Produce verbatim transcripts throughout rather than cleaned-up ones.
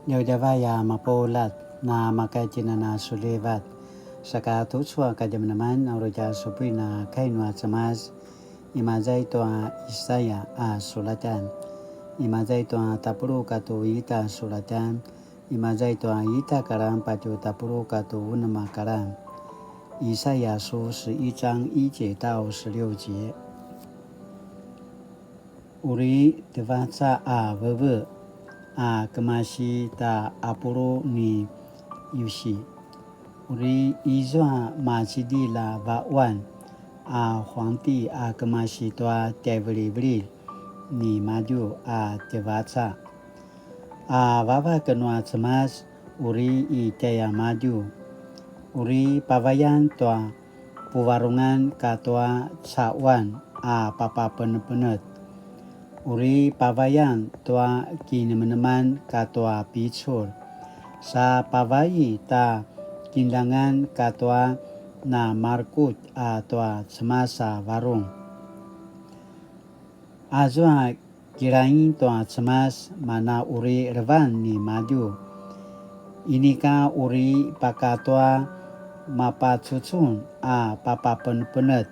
Djavadjavay a mapuljat, na maka tjinana sulivat. Saka tucu a kadjamadjaman a uri tja supuin a kai nua Cemas, imaza i tua Isaya a sulatjan. Imaza i tua tapuluq katua ita sulatjan. Imaza i tua ita karan patje tapuluq katua unem a karan. 以賽亞書十一章一節到十六節。 Uri tevaca a veve a kemasi ta apulu ni Yusi. Uri izua macidilj a vaquan a huangti a kemasi tua tjaivilivililj nimadju a tevaca. A vavak nua Cemas uri i tjaiamadju. Uri pavayan tua puvarungan katua caquan a papapenepenetj. Uri pavayan tua kinemeneman katua picul. Sa pavai ta kinljangan katua na markutj a tua Cemas a varung. Azua kilaing tua Cemas mana uri levan nimadju. Inika uri pakatua mapacucun a papapenepenetj.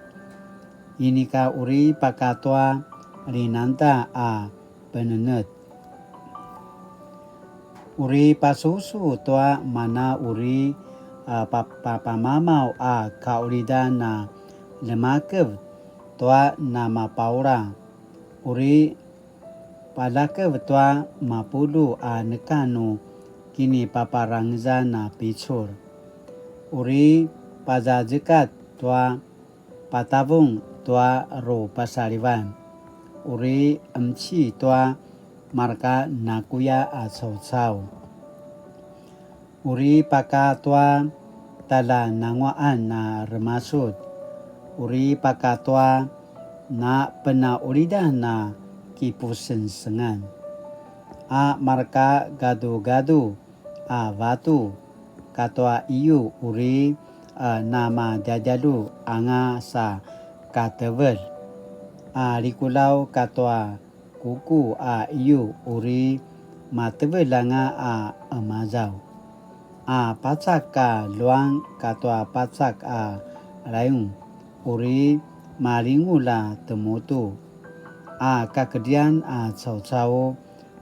Inika uri pakatua linangda a penenetj. Uri pasusu tua mana uri a papapamamaw a kaulidan a lemakev tua namapaula. Uri palakev tua mapulu a neka nu kinipaparangezan a picul. Uri pazazekat tua patavung tua rupasalivan. Uri emci tua marka nakuya a caucau. Uri pakatua tjaljananguaqan a remasut. Uri pakatua na penaulidan a kipusengsengan. A marka gadugadu a vatu katua iyu uri a namadjadjalu anga sa katevelj. A likulaw katua kuku a iyu uri matevelj anga a emazaw. A pacak a luang katua pacak a rayung uri malingulj a temutu. A kakedrian a caucau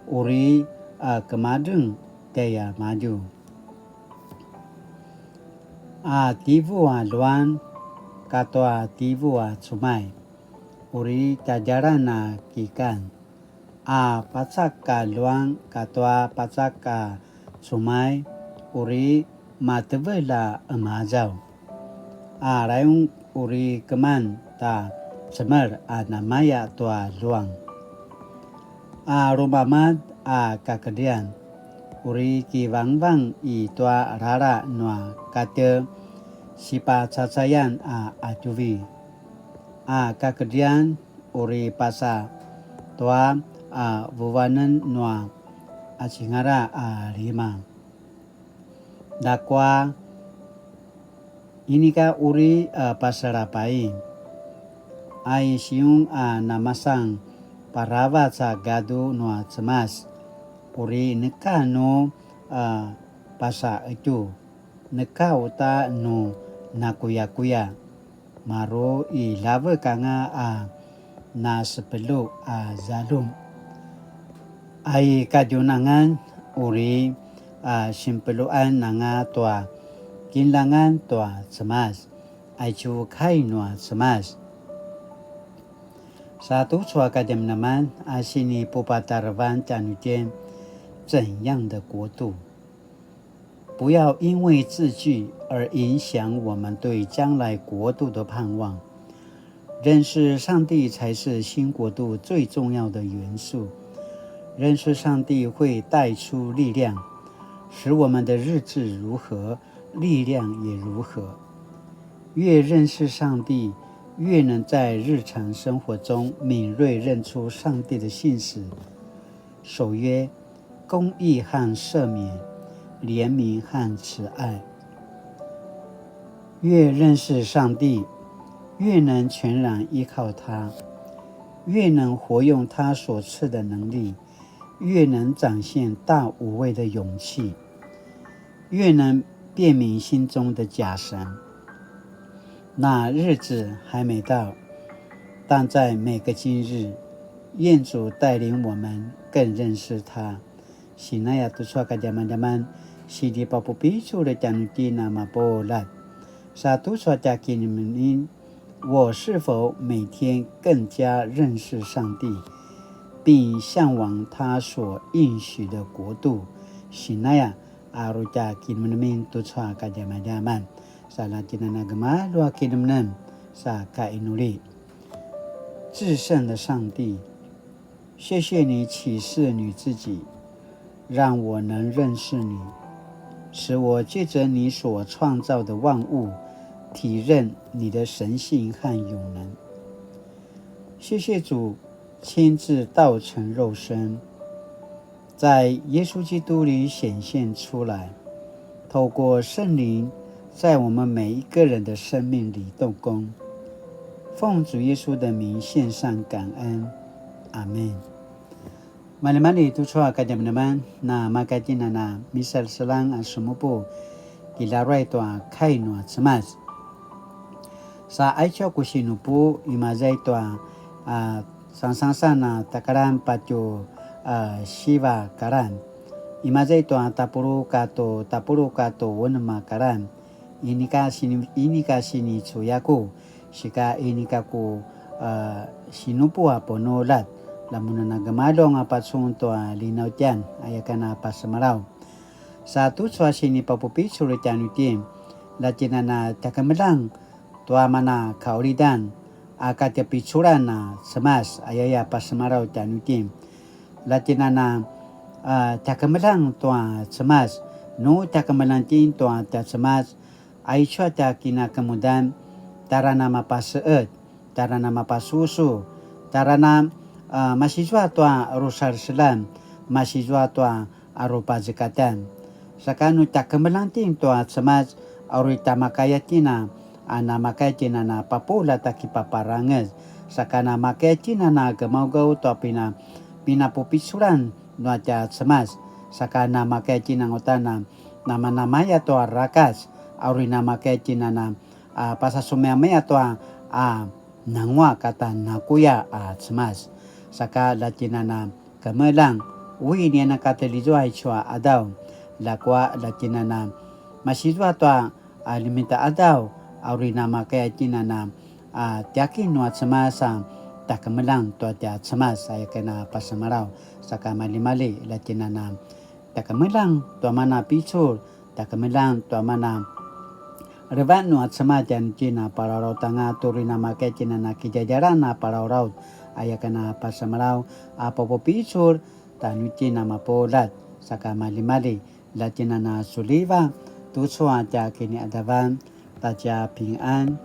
uri a kemadreng tjaiamadju. A tivu a luang katua tivu a cumay uri tjadjalan a kikan. A pacak a luang katua pacak a cumay uri matevelj a emazaw. A rayung uri keman ta cemel a namaya tua luang. A lumamad a kakedrian uri kivangvang i tua rara nua kate sipacacayan a atjuvi. A kakedrian uri pasa tua a vuvanen nua a cingara a lima. Ljakua inika uri a pasalapai. A i Siung a namasan paravac a gadu nua Cemas, uri neka nu a pasaqetju, neka uta nu nakuyakuya. Maru i ljavek anga a nasepelu a zaljum. A i kadjunangan uri a sinpeluan anga tua kinljangan tua Cemas, aicu kai nua Cemas. Sa tucu a kadjamadjaman a sinipupatarevan tjanuitjen, 怎样的国度？ 不要因为字句而影响我们对将来国度的盼望。认识上帝才是新国度最重要的元素。认识上帝会带出力量，使我们的日子如何，力量也如何。越认识上帝，越能在日常生活中敏锐认出上帝的信实、守约、 公义和赦免、怜悯和慈爱。越认识上帝，越能全然依靠他，越能活用他所赐的能力，越能展現大無畏的勇氣，越能辨明心中的假神。那日子還沒到，但在每個今日，願主帶領我們更認識祂。Sinaya tucu a kadjamadjaman, sidipapupicul tjanuitjen a mapuljat. Sa tucu a tja kinemenemen, 我是否每天更加認識上帝，並嚮往祂所應許的國度？Sinaya, a uri tja kinemenemen tucu a kadjamadjaman. Sa la tjinana gemalju a kinemenem, sa kainuli. 至聖的上帝，謝謝你啟示你自己，讓我能認識你，使我藉著你所創造的萬物，體認你的神性和永能。謝謝主親自道成肉身，在耶穌基督裡顯現出來，透過聖靈在我們每一個人的生命裡動工。奉主耶穌的名獻上感恩，阿們。Maljimalji tucu a kadjamadjaman, na maka tjinana misalselang a semupu, kilaruay tua kai nua Cemas. Sa aicu a ku sinupu, imaza i tua, a, sangasangasan a takalan patju, a, siva kalan. Imaza i tua tapuluq katua, tapuluq katua unem a kalan. Inika sini, inika sinicuyaku, sika inika ku, a, sinupu a punuljat. Lamun a gemalju a pacun tua linautjan, aya ken a pasemalaw. Sa tucu a sinipapupicul tjanuitjen, la tjinana tjakemeljang tua mana kaulidan a katjapiculan a Cemas, ayaya pasemalaw tjanuitjen. La tjinana, a, tjakemeljang tua Cemas, nu tjakemeljang itjen tua tja Cemas, aicu a tja kinakemudan, tjara na mapaseqet, tjara na mapasusu, tjara na, a, masizua tua rusalselan, masizua tua a rupazekatan. Saka nu tjakemeljang itjen tua Cemas, a uri tjamakaya itjen a, a namakaya itjen a na papuljat a kipaparangez. Saka namakaya itjen a na gemaugaw tua pina, pinapupiculan nua tja Cemas. Saka namakaya itjen a ngutan a namanamaya tua rakac, a uri namakaya itjen a na, a, pasasumayamaya tua, a, nanguaq kata nakuya a Cemas. Saka la tjinana kemeljang, ui nia na katjelizua aicu a qadaw, ljakua la tjinana masizua tua, a, ljemita qadaw, a uri namakaya itjen a na, a, tjakin nua Cemas a tjakemeljang tua tja Cemas, aya ken a pasemalaw, saka maljimalji, la tjinana tjakemeljang tua mana picul, tjakemeljang tua mana levan nua Cemas tjanuitjen a palalautanga, tu uri namakaya itjen a na kidjadjalan a palalaut, aya ken a pasemalaw, a papupicul tjanuitjen a mapuljat, saka maljimalji, la tjinana suliva tucu a tja kiniqadavan, ta tja pingan.